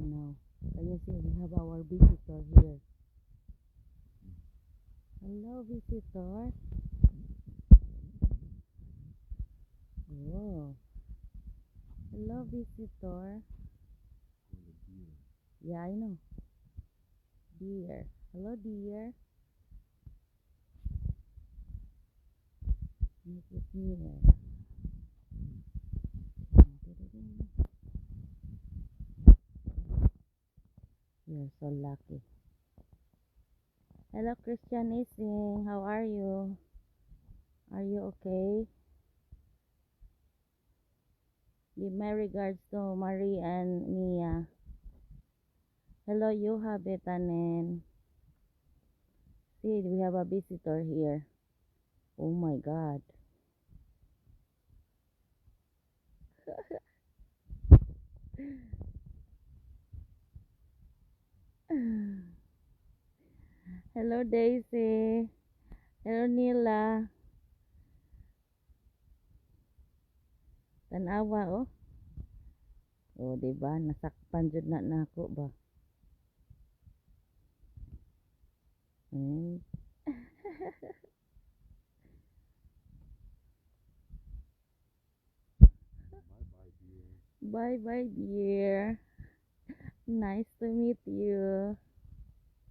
Now. Can you see we have our visitor here? Hello, visitor. Oh. Hello, visitor. Called a deer. Yeah, I know. Deer. Hello, dear. Make it near. You're so lucky. Hello, Christian Ising. How are you? Are you okay? Give my regards to Marie and Mia. Hello, Yuha Betanen. See, we have a visitor here. Oh my God. Hello, Daisy. Hello, Nila. Tanawa, oh. Oh, di ba? Nasakpan jud na nako ba? Bye bye, deer. Bye bye, dear. Nice to meet you.